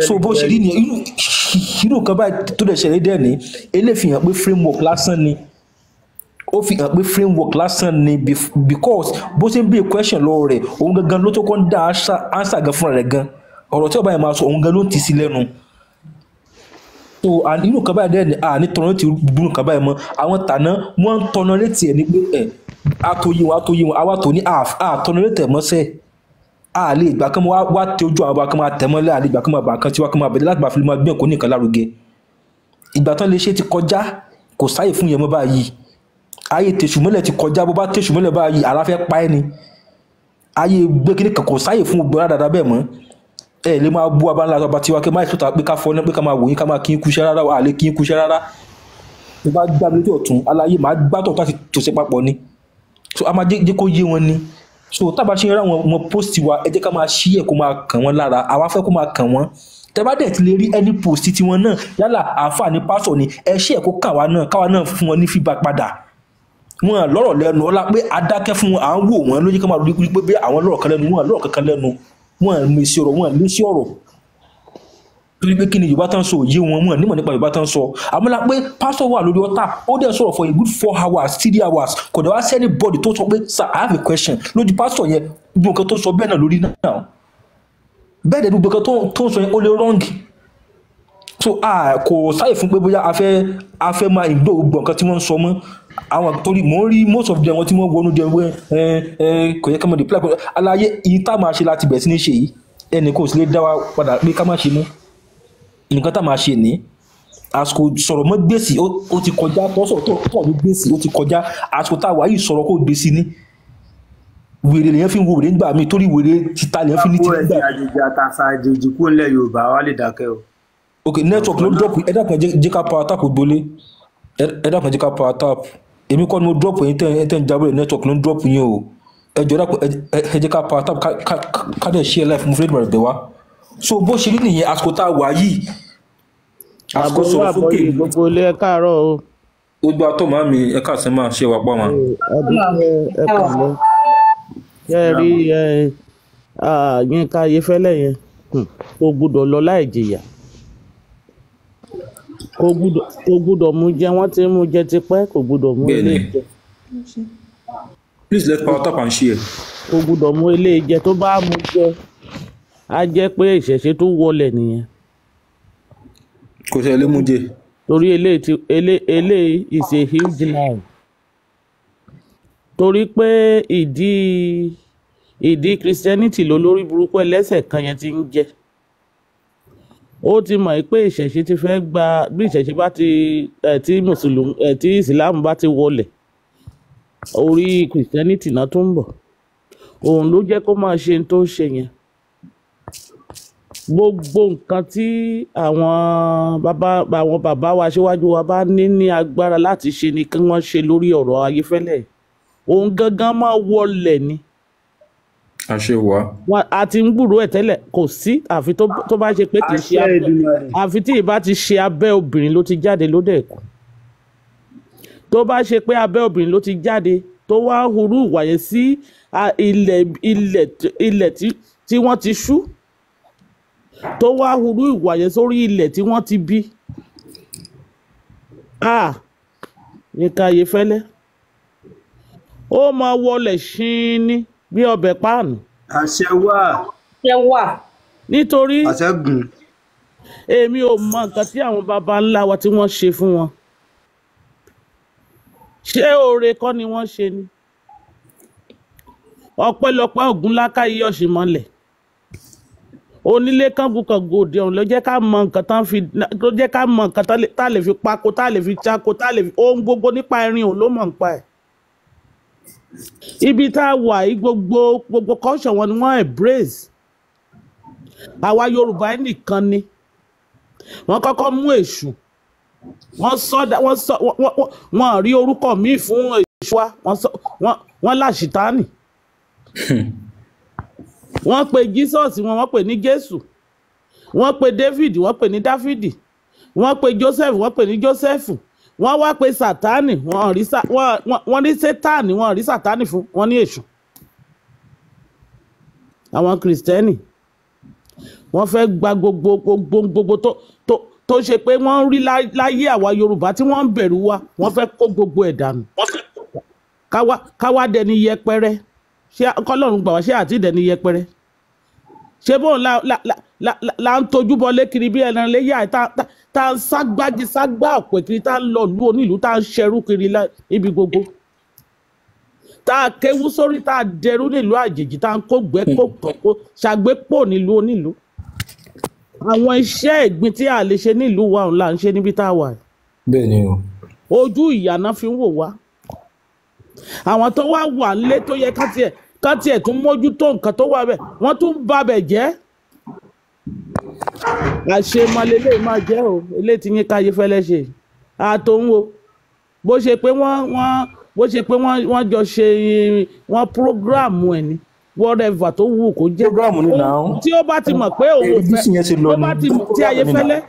So bó ṣe rí nìyẹn. Irú nǹkan báyìí tó dẹ̀ ṣẹlẹ̀ dẹ̀ ní eléyìí fi hàn pé framework lásán ni. Ó fi hàn pé framework lásán ni, because bó ṣe ń béèrè question lọ́wọ́ rẹ̀, òun gangan ló tó kọ́ ń dá answer gan fúnra rẹ̀ gan. Ọ̀rọ̀ tí ọba yẹn máa sọ, òun gan ló ń tì sí lẹ́nu. So and irú nǹkan báyìí dẹ̀ ní à ní tọ̀nà tí irú nǹkan báyìí mọ́. Àwọn tàná wọ́n ń tọ̀nà létí ẹ̀ ní pé ẹ̀ àtòyí wọn, àtòyí wọn, àwa tó ní àtọ̀nà létí ẹ̀ mọ́sẹ̀. A lè gbà kán wá tẹ ojú àwọn ọba kan máa tẹ̀ mọ́lẹ̀, a lè gbà kán máa bà nǹkan tiwa, kán máa bẹ̀rẹ̀ láti máa fi máa gbé ẹ̀kọ́ nìkan lárugẹ. Ìgbà tán lè ṣe ti kọjá, kò sáyè fún yẹn mọ́ báyìí. Ayé tẹ̀sùmọ́lẹ̀ ti kọjá. Bó bá tẹ̀sùmọ́lẹ̀ báyìí, ara fẹ́ pa ẹ́ ni. Ayé gbé kíní kan, kò sáyè fún gbogbo dáadáa bẹ́ẹ̀ mọ́. Ẹ lè máa bú abá ńlá ọba tiwa kí máa sọ̀tà pé ká fọ́ ní pé ká máa wò yín, ká máa kí n kúṣẹ́ rárá, a lè kí n kúṣẹ́ rárá. Tó bá gbá mi létí ọ̀tún aláyé, máa gbá tọ̀ láti tòṣe papọ̀ ni. So a máa jẹ́ kó yé wọn ni. So tábà ṣe ń rá wọn post wa, ẹ jẹ́ ká máa ṣí ẹ̀ kó máa kàn wọ́n lára. Àwa fẹ́ kó máa kàn wọ́n. Tẹ bá dẹ̀ ti lè rí any post tí wọn náà, yálà àáfàá ni, pásọ̀ ni, ẹ ṣí ẹ̀ kó kà wá náà, káwa náà fún wọn ní feedback padà. Wọn lọ́rọ̀ lẹ́nu ọlá pé adákẹ́ fún wọn, à ń wò wọ́n lójú ká máa rí pé bí àwọn lọ́rọ̀ kan lẹ́nu. Wọn lọ́rọ̀ kankan lẹ́nu, wọn mèsì ọ̀rọ̀, wọn lé sí ọ̀rọ̀, torí pé kí ni Yorùbá tán sọ òye wọn, wọn nímọ̀ nípa Yorùbá tán sọ. Àmọ́ la pé pásọ̀ wà lórí ọ̀tá, ó dẹ̀ sọ̀rọ̀ for a good 4 hours, 3 hours, kò dẹ̀ wá sí anybody tó sọ pé, "Sir, I have a question." Lójú pásọ̀ yẹn, gbogbo nǹkan tó sọ bẹ́ẹ̀ náà lórí náà, bẹ́ẹ̀ dẹ̀ gbogbo nǹkan tó ń sọ yẹn, ó lè wrong. So a kò sáyè fún pé bóyá a fẹ́ máa ignore gbogbo nǹkan tí wọ́n ń sọ mọ́ àwọn, torí mò ń rí most of them, wọn tí wọ́n wọnú jẹun pé ẹ ẹ kò yẹ ká mọ̀ reply aláyé. Ìyí tá a máa ṣe láti bẹ̀rẹ̀ sí ní ṣe yìí, ẹnì kò sì lè dá wa padà pé ká má ṣe mọ́. Nǹkan tá a máa ṣe ní àsìkò sọ̀rọ̀ mọ́ gbèsè, ó ti kọjá. Tọ́sọ̀ tó ní gbèsè, ó ti kọjá. Àsìkò tá a wà yìí, sọ̀rọ̀ kó gbèsè ní wèrè lèyàn fi ń wo wèrè nígbà míì, torí wèrè títa lèyàn fi ní kó ti ẹ̀sìn nígbà. Àjèjì àtàṣà àjèjì kúrò nílẹ̀ Yorùbá wa lè dákẹ́ o. Ok, network ló drop. Ẹ dákun, ẹ jẹ́ ká power tap gbolé. Ẹ dákun, ẹ jẹ́ ká power tap. Èmi kọ́ ni mo drop yín. Tẹ́ ń jábọ̀, network ló ń drop yín o. Ẹ jọ̀ọ́, dákun, ẹ jẹ́ ká power tap, ká dẹ̀ share live. Mo fẹ́ dìbò bẹ̀ wá. So bó ṣe rí nìyẹn. Àsìkò tá a wà yìí, àsìkò Àbúrò sọ̀rọ̀ sókè. Àbọ̀yè, gbogbo ilé, ẹ káàárọ̀ o. Gbogbo àtọ̀ màmí, ẹ káàsán, máa ṣe wà pa wọn. Adúpẹ́, ẹ pẹ̀lẹ́. Ṣé ẹ rí ẹ Yínká Ayéfẹ́lẹ́ yẹn, kò gbúdọ̀ lọ láì jìyà. Kò gbúdọ̀ mú jẹ. Wọ́n ti ń mú jẹ tipẹ́, kò gbúdọ̀ mú Bẹ́ẹ̀ni. ilé jẹ. Please let power tap and share. Kò gbúdọ̀ mú ilé jẹ. Tó bá mú jẹ, á jẹ́ pé ìṣẹ̀ṣe tó wọlẹ̀ nìyẹn. Kò sẹ́ lé mú jẹ. Torí eléyìí ti eléyìí is a huge lie, torí pé ìdí Christianity ló lórí burúkú ẹlẹ́sẹ̀ kan yẹn ti ń jẹ. Ó ti mọ̀ pé ìṣẹ̀ṣe ti fẹ́ gba bí ìṣẹ̀ṣe bá ti ẹ̀ tí mùsùlùmí ẹ̀ tí ìsìláàmù bá ti wọlẹ̀, orí Christianity náà tó ń bọ̀. Òun ló jẹ́ kó máa ṣe tó ń ṣe yẹn. Gbogbo nǹkan tí àwọn bàbá wa síwájú wa bá ní agbára láti ṣe ni kí wọ́n ṣe lórí ọ̀rọ̀ Ayéfẹ́lẹ́. Òun gangan máa wọlẹ̀ ni. Àṣẹ wà. Wọn a ti ń gbúròó ẹ̀ tẹ́lẹ̀, kò sí àfi tó bá ṣe pé kì í ṣe Àṣẹ abẹ́ Èdùmàrè. àfi tí ìbá ti ṣe abẹ́ obìnrin ló ti jáde ló dẹ̀ kú. Tó bá ṣe pé abẹ́ obìnrin ló ti jáde, tó wá hurú ìwà yẹn sí ilẹ̀ tí wọ́n ti ṣú, tó wá hurú ìwà yẹn sórí ilẹ̀ tí wọ́n ti bí, ah, Yínká Ayéfẹ́lẹ́, ó máa wọlé ṣíní bí ọbẹ̀ páànù. Àṣẹ wà. Ṣe wà. Nítorí Àṣẹ gùn. èmi ò mọ nǹkan tí àwọn baba ńlá wa tí wọ́n ṣe fún wọn. Ṣé oore kọ́ ni wọ́n ṣe ni? Ọpẹ́lọpẹ́ Ògúnlákáyé Ọ̀ṣìmọlẹ̀, onílé kángun-kàngun òde ọ̀hún, ló jẹ́ ká mọ nǹkan tán fi, ló jẹ́ ká mọ nǹkan tá lè fi pako, tá lè fi ṣako, tá lè fi ohun gbogbo nípa irin. Òun ló mọ̀ nípa ẹ̀. Ibi tá a wà yìí, gbogbo culture wọn ni wọ́n embrace. Àwa Yorùbá nìkan ni wọ́n kọ́kọ́ mú èṣù. Wọ́n sọ wọ́n sọ wọ́n rí orúkọ míì fún èṣù wa. Wọ́n sọ wọ́n láṣìtánì. Wọ́n pe Jesus wọn, wọ́n pè ní Jésù. Wọ́n pe David, wọ́n pè ní Dáfídì. Wọ́n pe Joseph, wọ́n pè ní Joseph. Wọ́n wá pe Sátánì, wọ́n rí wọ́n ní Sátánì, wọ́n rí Sátánì fún wọ́n ní èṣù. Àwọn Kìrìsìtẹ́nì Wọ́n fẹ́ gba gbogbo gbogbo gbogbo tó tó tó ṣe pé wọ́n ń rí láyé àwa Yorùbá tí wọ́n ń bẹ̀rù wa, wọ́n fẹ́ kó gbogbo ẹ̀ dànù. Káwá dẹni yẹpẹrẹ. Ṣé kọ́lọ́run gbà wá, ṣé àti dẹni yẹpẹrẹ? Ṣé bóun la la la la la ń tojú bọlé kiri bí ẹran léyà, tá tá ń ságbági ságbá ọ̀pẹ kiri, tá ń lọ ìlú onílùú, tá ń ṣẹrú kiri ibi gbogbo, tá a kéwú sórí, tá a dẹrú nílùú àjèjì, tá a ń kó gbẹ́ kó tọ̀ kó ṣàgbépò nílùú onílùú? Àwọn iṣẹ́ ìgbín tí a lè ṣe nílùú wa òun là ń ṣe níbi tá a wà. Bẹ́ẹ̀ ni o. Ojú ìyànà fi ń wò wá. Àwọn tó wá wà nílé tó yẹ ká tiẹ̀ tún mójútó nǹkan tó wà bẹ́ẹ̀, wọ́n tún ba bẹ̀ jẹ́. Àṣemọlélẹ́ máa jẹ́ o, eléyìí tí Yínká Ayéfẹ́lẹ́ ṣe àtòun o. Bó ṣe pé wọ́n bó ṣe pé wọ́n jọ ṣe wọ́n prógráàmù ẹ̀ ni, whatever tó wù kó jẹ́. Programu ni now. Tí ó bá ti mọ̀ pé òun ò Bí fẹ́ sì yẹn ti lọ tó ni bá ti mọ̀ tí programu ni now. Ayéfẹ́lẹ́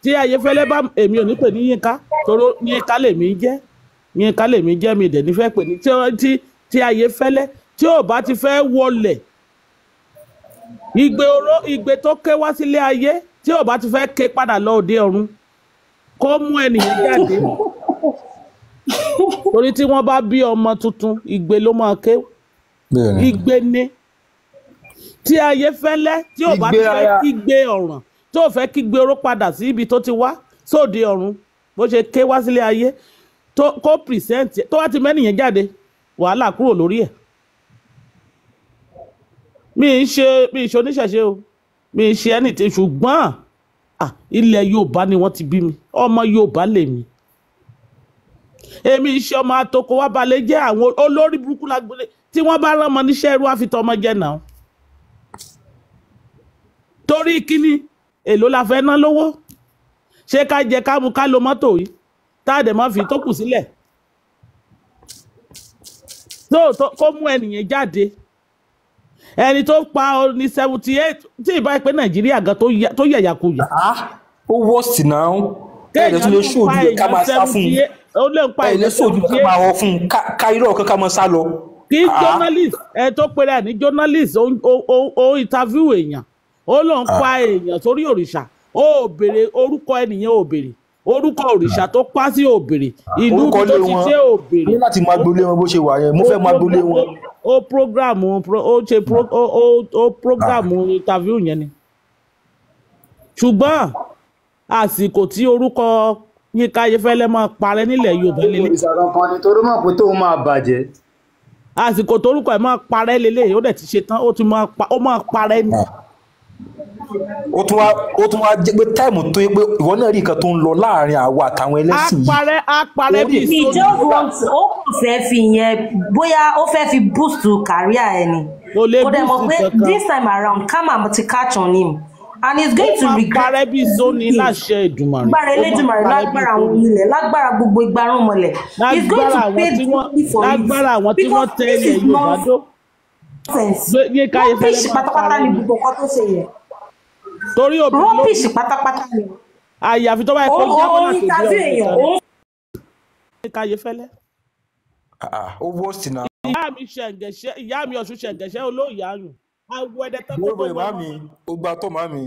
tí Ayéfẹ́lẹ́ bá, èmi ò ní pè ní Yínká, toró Yínká lèmi jẹ́, Yínká lèmi jẹ́, mi dẹ̀ ní fẹ́ pè ní tí tí Ayéfẹ́lẹ́ tí ò bá ti fẹ́ wọlẹ̀ igbe oró, igbe tó ké wá sílé ayé, tí ò bá ti fẹ́ ké padà lọ òde ọ̀run, kó mú ẹnìyẹn jáde. Torí tí wọ́n bá bí ọmọ tuntun, igbe ló máa ké. Bẹ́ẹ̀ ni. Igbe ni tí Ayéfẹ́lẹ́ tí ò bá ti Igbe fẹ́ aya. kígbe ọ̀ràn, tí ò fẹ́ kígbe oró padà sí ibi tó ti wá sóde ọ̀run, bó ṣe ké wá sílé ayé, tó kó pìrìsẹ́ǹtì, tó wá ti mẹ́nìyẹn jáde, wàhálà kúrò lórí ẹ̀. Mi ì ṣe oníṣẹ̀ṣe o, mi ì ṣe anything, ṣùgbọ́n ilẹ̀ Yorùbá ni wọ́n ti bí mi, ọmọ Yorùbá lèmi. Èmi iṣẹ́ ọmọ atoko wá balẹ̀ jẹ́ àwọn olórí burúkú lágbólé tí wọ́n bá rán ọmọ níṣẹ́ irú àfitọ́ ọmọ jẹ́ náà. Torí kíni èló la fẹ́ ná lówó? Ṣé ká jẹ ká mu ká lo mọ́tò yìí tá a dẹ̀ mọ́ fi tó kù sílẹ̀? Tó kó mú ẹnìyẹn jáde. Ẹni tó pa ọ ní 78 tí ìbá pé Nàìjíríà gan tó yẹ̀yàkuyà. Ó worst now. Ẹ lè Kéèyàn tún lè ló ṣó ń pa ojú rẹ̀ ká èèyàn máa sá fún un. 78, ó lè ń pa Ẹ lè èèyàn ṣó ojú rẹ̀ ká 78. máa họ fún un, ká irọ́ kan ká máa sá lọ. Kí journalist ẹ tó pera ẹ ní journalist ó interview èèyàn, ó lóun pa èèyàn sórí òrìṣà, ó béèrè orúkọ ẹnìyẹn, ò béèrè orúkọ òrìṣà tó pa sí, ò béèrè ìlú Orúkọ ibi tó ilé ti wọn ṣe, ò béèrè. ní láti máa gbolé wọn bó ṣe wà yẹn, mo Ó fẹ́ máa gbolé wọn. ó program ó ṣe ó program interview yẹn ni. Ṣùgbọ́n àsìkò tí orúkọ Yínká Ayéfẹ́lẹ́ máa parẹ́ nílẹ̀ Yorùbá lélẹ̀. Òrìṣà kankan ni torí mọ̀ pé tóun máa bàjẹ́. Àsìkò torúkọ ẹ̀ máa parẹ́ lélẹ̀, ó dẹ̀ ti ṣe tán, ó ti máa pa, ó máa parẹ́ ni. Ó tún wá jẹ́ pé táìmù tó yẹ pé ìwọ náà rí nǹkan tó ń lọ láàrin àwa àtàwọn Á ẹlẹ́sìn yìí. parẹ́, á parẹ́ Orí bíi He sódì. just wants, ó kàn fẹ́ fi yẹn, bóyá ó fẹ́ fi boost career ẹ ni. Kò lè Kò dẹ̀ mọ̀ boost pé kankan. this time around karma ti catch on him and he's Ó going to máa regret parẹ́ bíi sóni everything. láṣẹ Èdùmàrè. Lágbára Ó máa Elédùmarè, parẹ́ bíi lágbára àwọn sóni. onílẹ̀, lágbára gbogbo igbarúnmọlẹ̀, he's going Lágbára to àwọn pay tí wọ́n deeply for it lágbára àwọn tí wọ́n because tẹ this ilẹ̀ is Yorùbá dó. nonsense. Yínká Ayéfẹ́lẹ́ Rubbish máa pátápátá parẹ́ ni ni. gbogbo nǹkan tó ṣe yẹn. Torí obìnrin ló Rubbish pátápátá ni. Àyàfi tó bá yẹ Ó kó jábọ́ ó láti òde interview ọ̀run èèyàn, nìkan ni. ó Yínká Ayéfẹ́lẹ́. Ó worst now. Ìyá mi ṣẹ̀ǹgẹ̀ṣẹ̀, ìyá mi Ọ̀ṣun ṣẹ̀ǹgẹ̀ṣẹ̀ olóòyà àrùn. Awọ ẹ̀dẹ̀ tán kó Mo tó bọ̀ wọ ìmá ẹmọ. mi, ó gba tọ́ màá mi.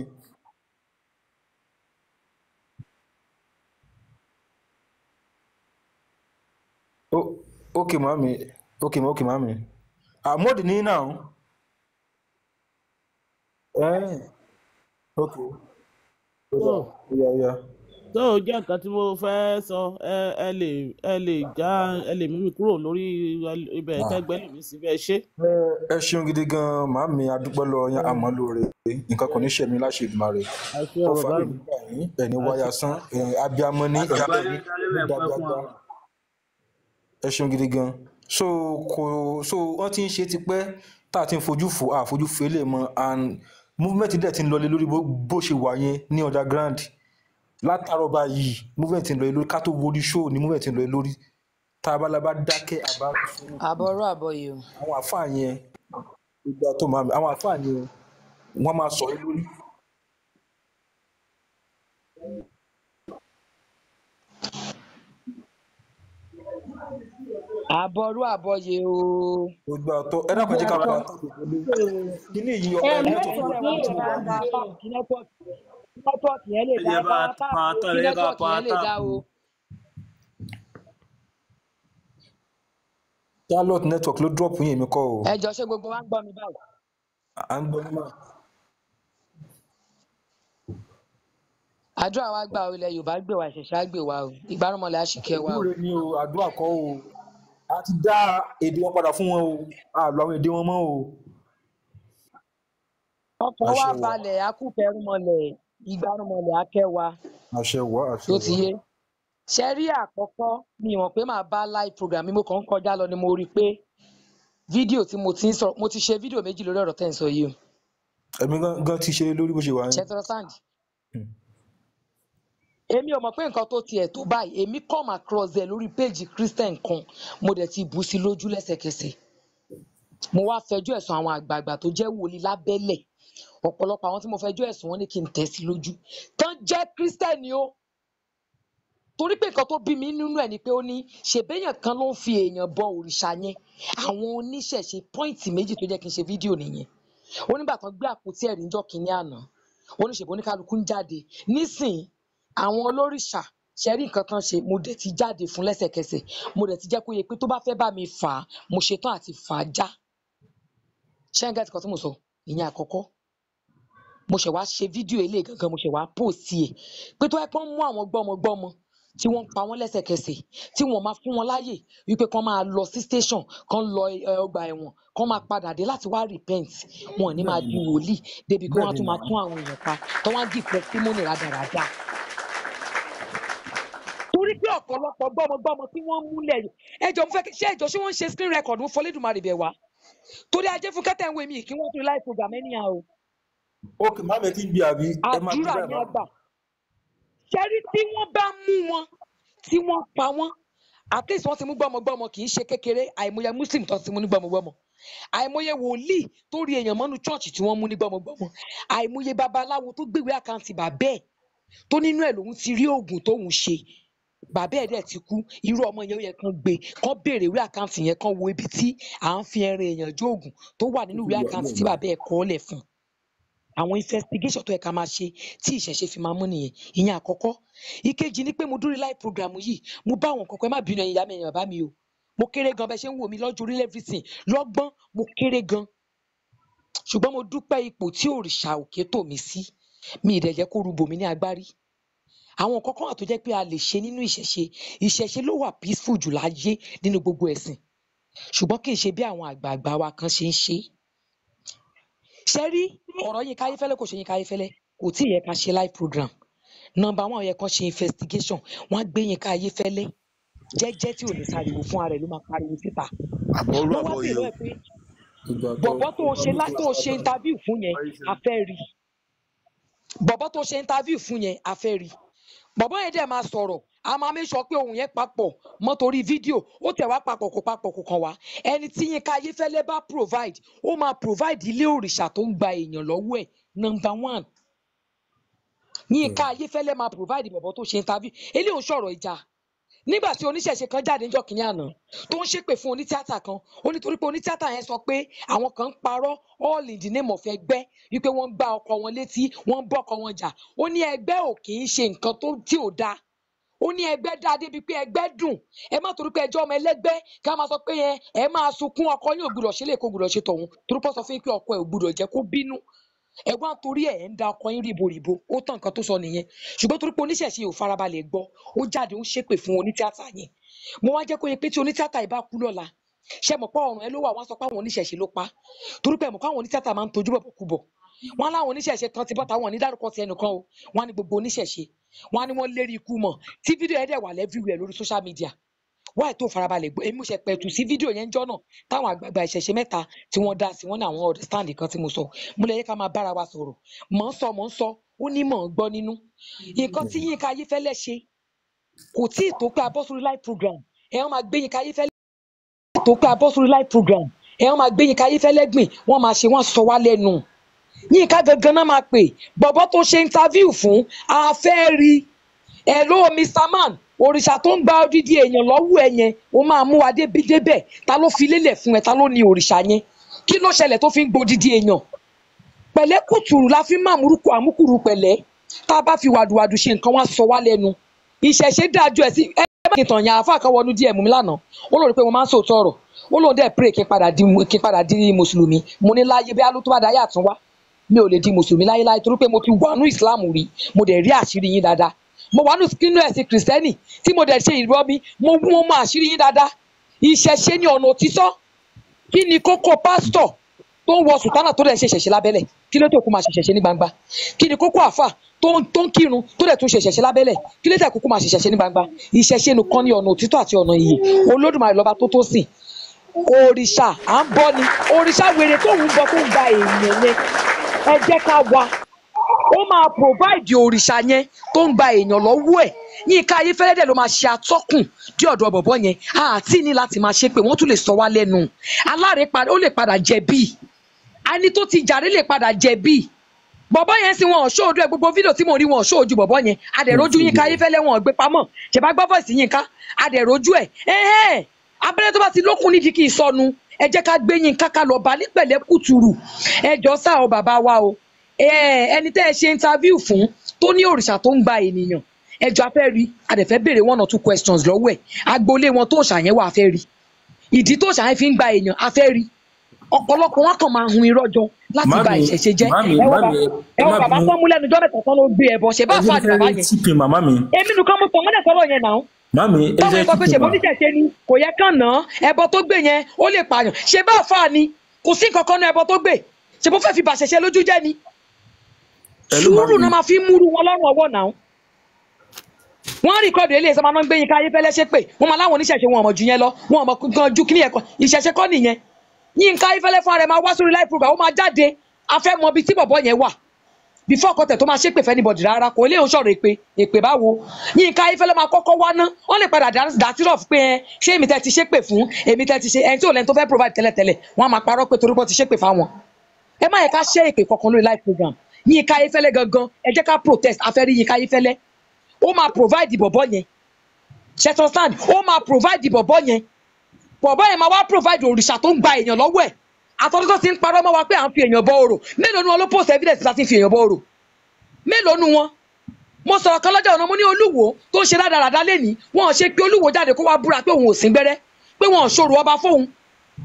Ok màá mi, ok màá mi. Àmọ́dì ní now. Ok. Ó So, yá, ó yá, ó yá. tó jẹ́ nǹkan tí mo fẹ́ sọ, ẹ lè já, ẹ lè mú mi kúrò lórí ibẹ̀ kẹ́gbẹ́ lèmi síbẹ̀ ṣé. Ẹ ṣeun gidi gan màámi, adúpẹ́ lọ yan àmọ́ lóore, nǹkan kò ní ṣe mí láṣẹ Èdùmàrè. Àṣẹ ọ̀rọ̀ Ọfà bá lè mi. nígbà yín ẹni wáyà sán abiyamọ ní ẹ̀yìn Àgbáyé ní dálé mẹ́pẹ́ fún dàbíàgbà. wa. Ẹ ṣeun gidi gan. So kò so wọ́n ti ń ṣe tipẹ́ tá a ti ń fojú fò àfojú fò eléyìí mọ́, and movement dẹ̀ ti ń lọlé lórí bó ṣe wà yẹn ní underground látàárọ̀ báyìí. Movement ń lọlé lórí ká tó wọlé show ni movement ń lọlé lórí tá a bá la bá dákẹ́ àbá sọ̀rọ̀. Àbọ̀rọ̀ àbọ̀yè o. Àwọn àfáà yẹn ìgbà tó máa àwọn àfáà yẹn wọ́n máa sọ̀rọ̀ lórí. Àbọrú àbọyè o. Gbogbo àtọ ẹ dákun, ẹ jẹ́ ká pa àtọ kíní yìí ọ̀rọ̀ network ló wà tí mo wà yìí. Kí nẹ́tíwọ̀kì yẹn lè Ẹ dá, jẹ́ ẹ bá bá wa pa táàpù o, tán, kí ẹ jẹ́ ká nẹ́tíwọ̀kì pa yẹn lè dá táàpù. o. Charlotte, network ló drop yín, èmi kọ́ o. Ẹ jọ, ṣé gbogbo wa ń gbọ́ mi báyìí? À ń gbọ́ yín mà. Àdúrà wa gbà o, ilẹ̀ Yorùbá gbè wá, ìṣẹ̀ṣẹ̀ á gbè wá o, ìgbárùnmọ̀lẹ̀ á sì kẹ́ wa o. Ìwúre ni o, àdúrà kọ́ o. A ti dá èdè wọn padà fún wọn o, a lo àwọn èdè wọn mọ́ o. Ọkàn wa Àṣẹ wà, balẹ̀, á kú kẹrùnmọlẹ̀, ìgbárùnmọlẹ̀ á kẹ́ wa. Àṣẹ wà, àṣẹ Tó ti wà. yé. Ṣe rí àkọ́kọ́, mi mọ̀ pé màá bá live program mi, mo kàn ń kọjá lọ ni mo rí i pé fídíò tí mo ti ń sọ, mo ti ṣe fídíò méjì lórí ọ̀rọ̀ tẹ́ ń sọ yìí o. Èmi gan gan ti ṣe lórí bó ṣe wà Ṣe yẹn. tọrọ sáǹdì. Èmi ò mọ̀ pé nǹkan tó tiẹ̀ tó báyìí, èmi come across ẹ̀ lórí péèjì Christian kan, mo dẹ̀ ti bù sí lójú lẹ́sẹ̀kẹsẹ̀. Mo wá fẹjọ́ ẹ̀sùn àwọn àgbààgbà tó jẹ́ wòlíì lábẹ́lẹ̀. Ọ̀pọ̀lọpọ̀ àwọn tí mo fẹjọ́ ẹ̀sùn wọn ní kí n tẹ̀ sí lójú tán jẹ́ Christian ni ó, torí pé nǹkan tó bí mi nínú ẹ̀ ni pé ó ní ṣèbéyàn kan ló ń fi èèyàn bọ òrìṣà yẹn. Àwọn oníṣẹ̀ṣe, pọ́ìntì méjì tó jẹ́ kí n ṣe fídíò nìyẹn. Ó nígbà tán gbé àpótí ẹ̀rí ńjọ́ kínní àná, ó ní ṣèbó oníkálukú ń jáde nísìn, àwọn olórìṣà ṣe rí nǹkan tán ṣe. Mo dẹ̀ ti jáde fún lẹ́sẹ̀kẹsẹ̀, mo dẹ̀ ti jẹ́ kó yẹ pé tó bá fẹ́ bá mi fà á, mo ṣetán àti fà á já. Ṣé ń gẹ́tì kan tí mo sọ ìyẹn? Àkọ́kọ́, mo ṣẹ̀ wá ṣe fídíò eléyìí gangan, mo ṣẹ̀ wá post ẹ̀ pé tó yẹ kó mú àwọn gbọ́mọgbọ́mọ tí wọ́n ń pa wọ́n lẹ́sẹ̀kẹsẹ̀, tí wọ́n máa fún wọn láàyè wípé kán máa lọ sí station, kán lọ ọgbà ẹ̀wọ̀n, kán máa padà dé láti wá repent, wọn ò ní máa Bẹ́ẹ̀ di ni, wòlíì débi pé bẹ́ẹ̀ wọ́n á ni tún máa nà. tún àwọn èèyàn pa tó wá ń give testimony rádaràda. Torí pé ọ̀pọ̀lọpọ̀ gbọ́mọgbọ́mọ tí wọ́n múlẹ̀ ẹjọ́, mo fẹ́ ṣé ẹjọ́, ṣé wọ́n ń ṣe screen record ń fọlédùmarè bẹ̀ wá, torí ajé fún kẹ́tẹ́ ń wo èmi kí wọ́n tún live program anyhow o. Ok, màmí ẹ ti ń gbé àbí ẹ máa gbé Àdúrà báyìí ni màmí. àgbà. Ṣẹ́rí, tí wọ́n bá mú wọn tí wọ́n pa wọ́n, at least wọ́n ti mú gbọ́mọgbọ́mọ, kì í ṣe kékeré. Àìmọye muslim tó ti mú ní gbọ́mọgbọ́mọ, àìmọye wòlíì tó rí èèyàn mọ́nú church tí wọ́n mú ní gbọ́mọgbọ́mọ, àìmọye babaláwo tó gbéwèé àkáǹtì bàbẹ́ ẹ̀ tó nínú ẹ̀ lòun ti rí oògùn tóun ṣe, bàbá ẹ̀ dẹ̀ ti kú. Irú ọmọ yẹn, ó yẹ kán gbé, kán béèrè ìwé àkáǹtì yẹn, kán wo ibi tí à ń fi ẹran èèyàn jó oògùn tó wà Ó nínú ti ìwé wà àkáǹtì náà tí nà. bàbá ẹ̀ kọ́ lẹ̀ fún un. Àwọn investigation tó yẹ ká máa ṣe tí ìṣẹ̀ṣe fi máa mú nìyẹn. Ìyẹn àkọ́kọ́. Ìkejì ni pé mo dúró live program yìí, mo bá àwọn kankan. Ẹ má bínú, ẹ̀yin ìyá mi, ẹ̀yin bàbá mi o, mo kéré gan bẹ́ẹ̀ ṣe ń wò mí lọ́jọ́ orí, everything lọ́gbọ́n, mo kéré gan, ṣùgbọ́n mo dúpẹ́ ipò tí òrìṣà òkè tò mí sí. Mi ì dẹ̀ jẹ́ kó rúbò mí ní agbárí. Àwọn nǹkan kan wà tó jẹ́ pé a lè ṣe nínú ìṣẹ̀ṣe. Ìṣẹ̀ṣe ló wà peaceful jù láyé nínú gbogbo ẹ̀sìn, ṣùgbọ́n kì í ṣe bí àwọn àgbààgbà wa kan ṣe ń ṣe é. Ṣe rí ọ̀rọ̀ Yínká Ayéfẹ́lẹ́, kò ṣe Yínká Ayéfẹ́lẹ́, kò tí ì yẹ ká ṣe live program. Number one, ó yẹ kán ṣe investigation, wọ́n á gbé Yínká Ayéfẹ́lẹ́ jẹ́jẹ́ tí ò ní sáriwo, fún ara ẹ̀ ló máa pariwo síta. Àbọrú Wọ́n wá àbọyè bèèrè o. lọ́wọ́ ẹ̀ pé Gbogbo àtọ bọ̀bọ́ tó o ṣe tó o ṣe interview fún yẹn, a fẹ́ rí bọ̀bọ́ tó ṣe interview fún yẹn, a fẹ́ rí bọ̀bọ́ yẹn dẹ̀ máa sọ̀rọ̀, a máa make sure pé ohun yẹn papọ̀ mọ́, torí fídíò ó tẹ̀ wá papọ̀, kò papọ̀, kò kàn wá. Ẹni tí Yínká Ayéfẹ́lẹ́ bá provide, ó máa provide ilé òrìṣà tó ń gba èèyàn lọ́wọ́ ẹ̀. Number one, Yínká Ayéfẹ́lẹ́ máa provide bọ̀bọ́ tó ṣe interview. Eléyìí ò ń sọ̀rọ̀ ìjà. Nígbà tí oníṣẹ̀ṣe kan jáde níjọ́ kìíní àná tó ń ṣépè fún onítíátà kan, ó nítorí pé onítíátà yẹn sọ pé àwọn kan ń parọ́ all in the name of ẹgbẹ́, wípé wọ́n ń gbá ọkọ wọn létí, wọ́n ń bọ́kọ wọn jà. Ó ní ẹgbẹ́ ò kì í ṣe nǹkan tó tí ò dáa. Ó ní ẹgbẹ́ dáa débi pé ẹgbẹ́ dùn. Ẹ má torí pé ẹjọ́ ọmọ ẹlẹ́gbẹ́ ká máa sọ pé yẹn ẹ máa sunkún, ọkọ yín ò gbúdọ̀ ṣe lè kó gbúdọ̀ ṣe tọ̀hún, torí pé ó sọ fún yín pé ọkọ ẹ̀ ò gbúdọ̀ jẹ́ kó bínú. Ẹ wá ń torí ẹ̀ ń da ọkọ yín ríboríbo. Ó tán, nǹkan tó sọ nìyẹn, ṣùgbọ́n torí pé oníṣẹ̀ṣe ò farabalẹ̀ gbọ́, ó jáde, ó ń ṣépè fún onítíátà yẹn. Mo wá jẹ́ kó yẹ pé tí onítíátà yìí bá kú lọ́la, ṣe mọ̀ pé ọ̀run ẹ ló wà, wọ́n á sọ pé àwọn oníṣẹ̀ṣe ló pa á, torí pé ẹ mọ̀ pé àwọn onítíátà máa ń tojú bọ̀ kú bọ̀. Wọ́n láwọn oníṣẹ̀ṣe kan ti bọ́ta, wọn ò ní dárúkọ ti ẹnìkan o, wọ́n á ní gbogbo oníṣẹ̀ṣe, wọ́n á ní wọ́n lérí ikú mọ̀, tí fídíò yẹn dẹ̀ wà everywhere lórí social media. Wáì tó farabalẹ̀ gbọ́, èmi mo ṣe pẹ̀tù sí fídíò yẹn jọ́ náà táwọn àgbààgbà ìṣẹ̀ṣe mẹ́ta tí wọ́n dá sí, wọ́n ní àwọn understand nǹkan tí mo sọ. Mo lè yẹ ká máa bára wa sọ̀rọ̀, mọ̀ ń sọ, mọ̀ ń sọ, ó ní mọ̀ ń gbọ́ nínú. Nǹkan tí Yínká Ayéfẹ́lẹ́ ṣe kò tí ì tó pé a bọ́ sórí live program, ẹ̀ wọ́n máa gbé Yínká Ayéfẹ́lẹ́ tó pé a bọ́ sórí live program, ẹ̀ wọ́n máa gbé Yínká Ayéfẹ́lẹ́ gbìn, wọ́n máa ṣe, wọ́n sọ wá lẹ́nu. Yínká gangan náà máa pè bọ̀bọ́ tó ṣe interview fún, a fẹ́ rí. Hello, Mr. Man, Òrìṣà tó ń gba odidi èèyàn lọ́wọ́ ẹ yẹn, ó máa mú wa débi débẹ̀. Ta ló fi lélẹ̀ fún ẹ? Ta ló ní òrìṣà yẹn? Kí ló ṣẹlẹ̀ tó fi ń gbodidi èèyàn? Pẹ̀lẹ́ kùtùrù la fi ń máàmúrúkọ àmúkùrù pẹ̀lẹ́. Tá a bá fi wàdùwàdù ṣe nǹkan, wá sọ wá lẹ́nu. Ìṣẹ̀ṣe dájú ẹ̀ sí ẹ má kí n tàn yàn. Àáfàá kan wọnú díẹ̀ mú mi lánàá, ó lóun rí pé mo máa ń sòótọ́ ọ̀rọ̀, ó lóun dẹ̀ pray kí n padà di mùsùlùmí. Mo ní láyé bí aló tó bá dáyà tún wá, mi ò lè di mùsùlùmí láyéláyé, torí pé mo ti wà nú ìsìláàmù rí, mo dẹ̀ rí àṣírí yín dáadáa. Mo wà nú nínú ẹ̀sìn kìrìsìtẹ́nì tí mo dẹ̀ ṣe ìrọbí, mo mọ àṣírí yín dáadáa. Ìṣẹ̀ṣe ní ọ̀nà òtítọ́. Kí ni kókó pásítọ̀ tó ń wọ sùtánà tó dẹ̀ ń ṣe ìṣẹ̀ṣe lábẹ́lẹ̀? Kí ló tó kó máa ṣe ìṣẹ̀ṣe ní gbangba? Kí ni kókó àfà tó ń kírun tó dẹ̀ tún ṣe ìṣẹ̀ṣe lábẹ́lẹ̀? Kí ló tẹ̀ kókó máa ṣe ìṣẹ̀ṣe ní gbangba? Ìṣẹ̀ṣe nìkan ní ọ̀nà òtítọ́ àti ọ̀nà ìyè. Olódùmarè lọ́ba tó tó sìn. Òrìṣà à ń bọ ni òrìṣà wèrè tó ń bọ tó ń gba èèyàn yẹn, ẹ jẹ́ ká wá. Ó máa provide òrìṣà yẹn tó ń gba èèyàn lọ́wọ́ ẹ̀. Yínká Ayéfẹ́lẹ́ dẹ̀ ló máa ṣe atọ́kùn dí ọ̀dọ̀ bọ̀bọ̀ yẹn. Àti ní láti máa ṣe pé wọ́n tún lè sọ wá lẹ́nu. Aláre ó lè padà jẹ̀bi, ẹni tó ti jàre lè padà jẹ̀bi. Bọ̀bọ̀ yẹn sì wọn ò ṣóòdù ẹ, gbogbo fídíò tí mo rí wọn ò ṣóòjú bọ̀bọ̀ yẹn. Adẹ̀rójú Yínká Ayéfẹ́lẹ́ wọn ò gbé pamọ́, ṣèbá gbọ́ voice Yínká, adẹ̀rójú ẹ̀. Ẹ̀hẹ́n, abẹ́rẹ́ tó bá ti lókun nídìí kì í sọnù. Ẹ jẹ́ ká gbé Yínká ká lọ bá ní pẹ̀lẹ́ kùtùrù. Ẹ jọ sá ọ bàbá wa o, ẹni tẹ́ ẹ ṣe interview fún tó ní òrìṣà tó ń gba ènìyàn, ẹ jọ a fẹ́ rí, a dẹ̀ fẹ́ béèrè one or two questions lọ́wọ́ ẹ̀. Agboolé wọn tó ṣàyẹn wà, a fẹ́ rí ìdí tó ṣàyẹn fi ń gba èèyàn, a fẹ́ rí. Ọ̀pọ̀lọpọ̀ wọn kàn máa hun irọ́ jọ láti ba ìṣẹ̀ṣe jẹ́. Ẹ wọ bàbá tó mú lẹ́nu jọ́mẹ̀tà tán ló gbé ẹbọ ṣe bá fà ní bàbá yẹn. Èmi nìkan mo tàn mọ́lẹ̀ sọ́rọ̀ yẹn náà. Tọ́mọ ẹ sọ pé ṣèbó oníṣẹ̀ṣe ni kò yẹ kàn ná ẹbọ tó gbé yẹn ó lè pààyàn, ṣe bá fà ni kò sí nǹkan kan ná ẹbọ tó gbé, ṣe bó fẹ́ fi bàṣẹ̀ṣe lójú jẹ́ ni. Sùúrù náà máa fi múrú wọn lọ́rùn ọwọ́ náà. Wọ́n rìkọ́dù eléyìí sọ́mọ́ náà ń gbé Yínká Ayéfẹ́lẹ́ ṣépè, wọ́n máa láwọn oníṣẹ̀ṣe wọn ọmọ jù yẹn lọ, wọn ọmọ kan ju kíní ẹ̀kọ́ ìṣẹ̀ṣe kọ́ nìyẹn. Yínká Ayéfẹ́lẹ́ fúnra rẹ̀ máa wá sórí live program, ó máa jáde, a fẹ́ mọ ibi tí bọ̀bọ̀ yẹn wà before kọtẹ̀ tó máa ṣépè fẹ́ anybody rárá, kò lè sọ̀rọ̀ èpè èpè báwo. Yínká Ayéfẹ́lẹ́ máa kọ́kọ́ wá ná, wọ́n lè padà dàtírọ̀f pé ẹ ṣé èmi tẹ́ ti ṣépè fún, èmi tẹ́ ti ṣe ẹni tí ò lẹ́ni tó fẹ́ provide tẹ́lẹ̀tẹ́lẹ̀, wọ́n á máa parọ́ pé torí pé ti ṣépè fáwọn. Ẹ má yẹ ká ṣe èpè kankan lórí live program. Yínká Ayéfẹ́lẹ́ gangan ẹ jẹ́ ká protest, a fẹ́ rí Yínká Ayéfẹ́lẹ́. Ó máa provide bọ̀bọ̀ yẹn, ṣètò stand, ó máa provide bọ̀bọ̀ yẹn, bọ̀bọ̀ yẹn máa wá provide òrìṣà tó ń gba èèyàn lọ́wọ́ ẹ̀. Àtọ́jú tó ti ń parọ́ mọ́ wa pé à ń fi èèyàn bọ orò, mélòó nu wọn ló post evidence láti fi èèyàn bọ orò? Mélòó nu wọn? Mo sọ̀rọ̀ kan lọ́jọ́ ọ̀nà, mo ní olúwo tó ń ṣe rádaràda lẹ́ni, wọn ò ṣe pé olúwo jáde kó wá búra pé òun ò sín gbẹ́rẹ́, pé wọn ò ṣòro ọba fóun.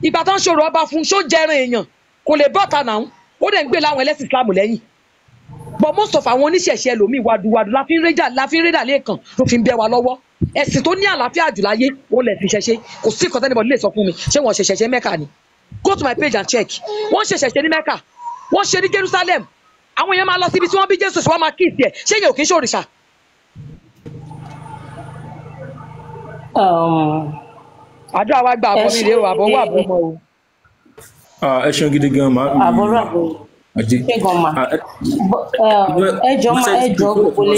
Ìgbà tó ń ṣòro ọba fún, ṣó jẹran èèyàn kò lè bọ́ta náà, ó dẹ̀ ń gbé láwọn ẹlẹ́sìn Islam lẹ́yìn. But most of àwọn oníṣẹ̀ṣe ẹlòmíì wàdùwàdù la fi ń réjà lẹ́ẹ̀kan ló fi ń bẹ́ wa lọ́wọ́. Ẹ̀sìn tó ní àlàáfíà jù láyé òun lẹ̀sìn ìṣẹ̀ṣe. Kò sí nǹkan tẹ́nibọ̀dì lè sọ fún mi ṣé wọ́n ṣe ṣẹ̀ṣẹ̀ Mẹ́kà ni. Go to my page and check. Wọ́n ṣe ṣẹ̀ṣẹ̀ ní Mẹ́kà, wọ́n ṣe ní Jerusalem. Àwọn èèyàn máa lọ síbi tí wọ́n bí Jésù sí, wọ́n máa kíìsì ẹ̀. Ṣé èèyàn ò kí ń ṣòrìṣà? Àdúrà wa gba àbọ̀ mi rèé o, àbọ̀ wà bọ́ mọ́ o. Ẹ ṣeun gidi gan màá mi. Àbọ̀rọ̀ àbọ̀ ẹjọ ma ẹjọ gbogbole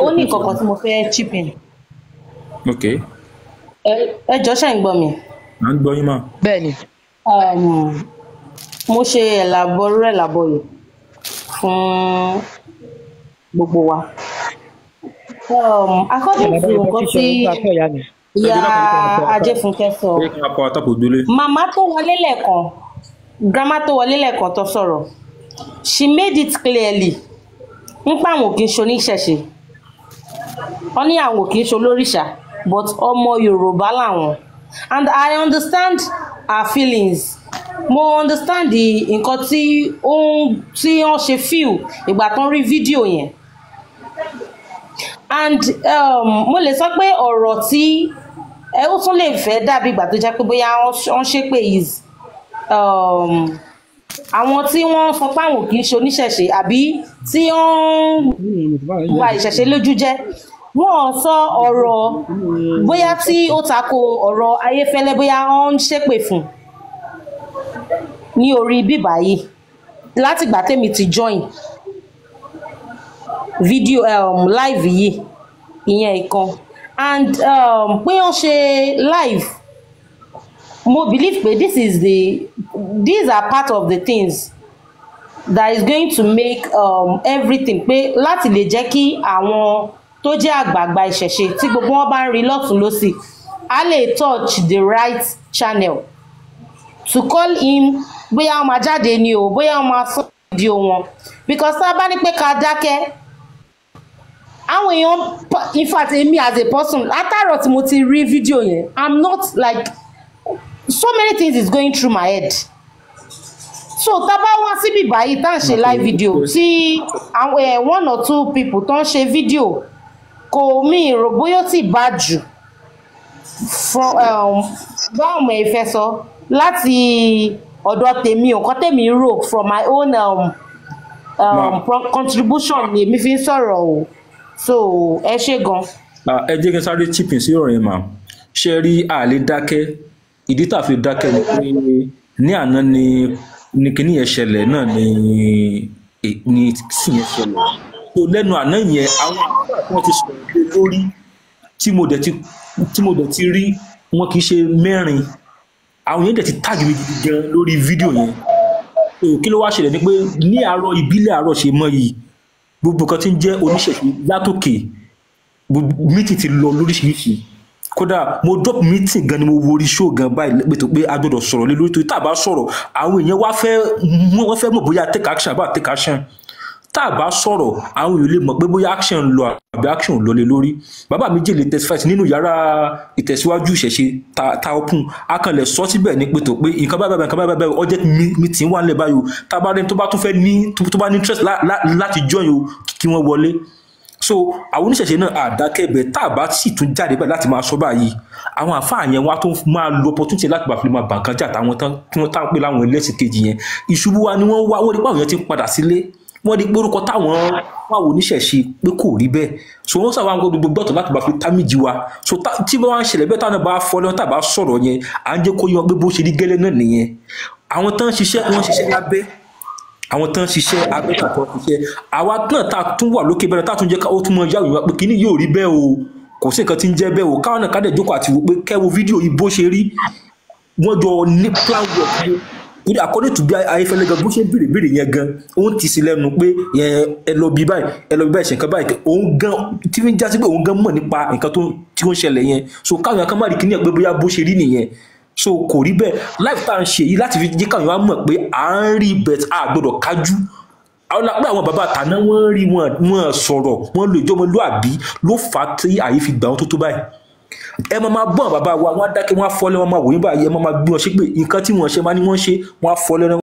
ó ní nǹkan kan tí mo fẹ́ chip in. Ẹjọ ṣe ń gbọ́ mi. À ń gbọ́ yín mà. Bẹ́ẹ̀ni. Mo ṣe ẹ̀làbọ̀rú ẹ̀làbọ̀yè fún gbogbo wa. According to nǹkan tí ìyá Ajéfúnkẹ́ sọ, màmá tó wọlé lẹ́ẹ̀kan, grandma tó wọlé lẹ́ẹ̀kan tó sọ̀rọ̀, she made it clearly nípa àwọn kì í ṣe oníṣẹ̀ṣe, wọ́n ní àwọn kì í ṣe olórìṣà, but ọmọ Yorùbá làwọn. And I understand her feelings, mo understand the nǹkan tí wọ́n ṣe feel ìgbà tó ń rí fídíò yẹn. And mo lè sọ pé ọ̀rọ̀ tí ẹ ó tún lè fẹ́ dàbí ìgbà tó jẹ́ pé bóyá wọ́n ṣépè is àwọn tí wọ́n sọ pé àwọn kì í ṣe oníṣẹ̀ṣe àbí tí wọ́n ń ba ìṣẹ̀ṣe lójú jẹ́, wọ́n sọ ọ̀rọ̀ bóyá tí ó tako ọ̀rọ̀ Ayéfẹ́lẹ́, bóyá wọ́n ń ṣépè fún ní orí bíbá yìí. Látìgbà tèmi ti join video live yìí, ìyẹn ìkan. And pé wọ́n ṣe live, mo believe pé these are part of the things that is going to make everything pé láti lè jẹ́ kí àwọn tó jẹ́ àgbààgbà ìṣẹ̀ṣe tí gbogbo wọn bá ń rí lọ́tùn lósì, á lè touch the right channel to call him, bóyá wọn máa jáde ni o, bóyá wọn máa sọ fídíò wọn, because tá a bá ní pé ká dákẹ́, àwọn èèyàn, in fact èmi as a person, látàrọ̀ tí mo ti rí fídíò yẹn, I'm not like, so many things is going through my head. So tá a bá wá síbí báyìí tá à ń ṣe live video, tí àwọn one or two people tó ń ṣe video, kò mí rò bóyá ó ti bá jù from báwọn ọmọ ẹ fẹ́ sọ láti ọ̀dọ̀ tèmi, nǹkan tèmi rò from my own contribution ni èmi fi ń sọ̀rọ̀ o. So ẹ ṣé gan. Ẹ jẹ́ kí n sáré chip in sí ọ̀rọ̀ yẹn mà. Ṣe rí, àlè dákẹ́. Ìdí tá a fi dákẹ́ ni pé ní àná ni kinní yẹn ṣẹlẹ̀ náà ni sí yẹn ṣẹlẹ̀. So lẹ́nu àná yẹn, àwọn àgbà tí wọ́n ti sọ̀rọ̀ lé lórí tí mo dẹ̀ ti rí wọn kì í ṣe mẹ́rin, àwọn yẹn dẹ̀ ti tag mi gidi gan lórí fídíò yẹn. So kí ló wá ṣẹlẹ̀ ni pé ní àárọ̀ ìbílẹ̀ àárọ̀ ṣe mọ́ yìí, gbogbo kan tí ń jẹ́ oníṣẹ̀ṣe látòkè, meeting ti lọ lóríṣiríṣi. Kódà mo drop meeting gan ni mo wo orí show gan báyìí pé tó pé a gbọ́dọ̀ sọ̀rọ̀ lé lórí, torí tá a bá sọ̀rọ̀, àwọn èèyàn wá fẹ́, wọ́n fẹ́ mọ̀ bóyá take action àbá take action. Tá a bá sọ̀rọ̀, àwọn èèyàn lè mọ̀ pé bóyá action ń lọ àbí action ò lọ lé lórí. Bàbá mi jèlè testify nínú yàrá ìtẹ̀síwájú ìṣẹ̀ṣe ta open akànlẹ̀ sọ síbẹ̀ ní pé tó pé nǹkan báyìí nǹkan báyìí báyìí urgent meeting wà nílẹ̀ báyìí o, tá a bá rẹni tó bá tún fẹ́ ní tó bá ní interest láti join o, kí wọ́n wọlé. So àwọn oníṣẹ̀ṣe náà àdákẹ́bẹ̀, tá a bá sì tún jáde báyìí láti máa sọ báyìí, àwọn àfáà yẹn wá tó máa lo opportunity láti bá fi máa bà nǹkan jà táwọn tán tí wọ́n táwọn pè láwọn ẹlẹ́sìn kejì yẹn. Ìṣubú wa ni wọ́n wá. Wọ́n rí pé àwọn yẹn ti ń padà sílé, wọ́n rí pé orúkọ táwọn wáwo oníṣẹ̀ṣe pé kò rí bẹ́ẹ̀. So wọ́n sábà ń gbọ́ gbogbo gbọ́tọ̀ láti bá fi támìjì wa. So tí wọ́n wá ń ṣẹlẹ̀ bẹ́ẹ̀, táwọn bá fọ́ lọ́wọ́, tá a bá sọ̀rọ̀ yẹn, à ń jẹ́ kó yé wọn pé bó ṣe rí gẹ́lẹ́ náà nìyẹn. Àwọn tán ń ṣiṣẹ́, wọ́n ń ṣiṣẹ́ lábẹ́, àwọn tán ń ṣiṣẹ́ abẹ́ tàbí ṣiṣẹ́ àwa náà tá a tún wà lókè bẹ́ẹ̀, tá a tún jẹ́ ká ó tún mọ yáwó ìwà pé kíní yóò rí bẹ́ẹ̀ o, kò sí nǹkan tí ń jẹ́ bẹ́ẹ̀ o. Káwọn náà ká dẹ̀ jókòó àti wò pé kẹ́wo fídíò yìí bó ṣe rí, wọ́n jọ ní plan work ni. Torí according to bí Ayéfẹ́lẹ́ gan bó ṣe ń béèrè béèrè yẹn gan, ó ń tì sí lẹ́nu pé ẹ lọ bí báyìí, ẹ lọ bí báyìí, ṣe nǹkan báyìí. Òun gan tí fi ń jásí pé òun gan mọ̀ nípa nǹkan tó tí ó ń ṣẹlẹ̀ yẹn. So káwọn kan má rí kíní ẹ̀ pé bóyá bó ṣe rí nìyẹn. So kò rí bẹ́ẹ̀. Live tá à ń ṣe yìí láti fi jẹ́ káwọn wá mọ̀ pé à ń rí bet, a gbọ́dọ̀ kájú. Àwọn lápẹ́ àwọn bàbá àtàná, wọ́n rí wọn, wọ́n sọ̀rọ̀, wọ́n lo ìjọmọlúàbí ló fà á tí àyè fi gbà wọ́n tó tó báyìí. Ẹ máa máa gbọ́n bàbá wa, wọ́n á dákẹ́, wọ́n á fọ́ lẹ́wọ́n, máa wòye báyìí, ẹ máa máa gbé wọn ṣépè, nǹkan tí wọ́n ṣe máa ní wọ́n ṣe, wọ́n á fọ́ lẹ́wọ́n.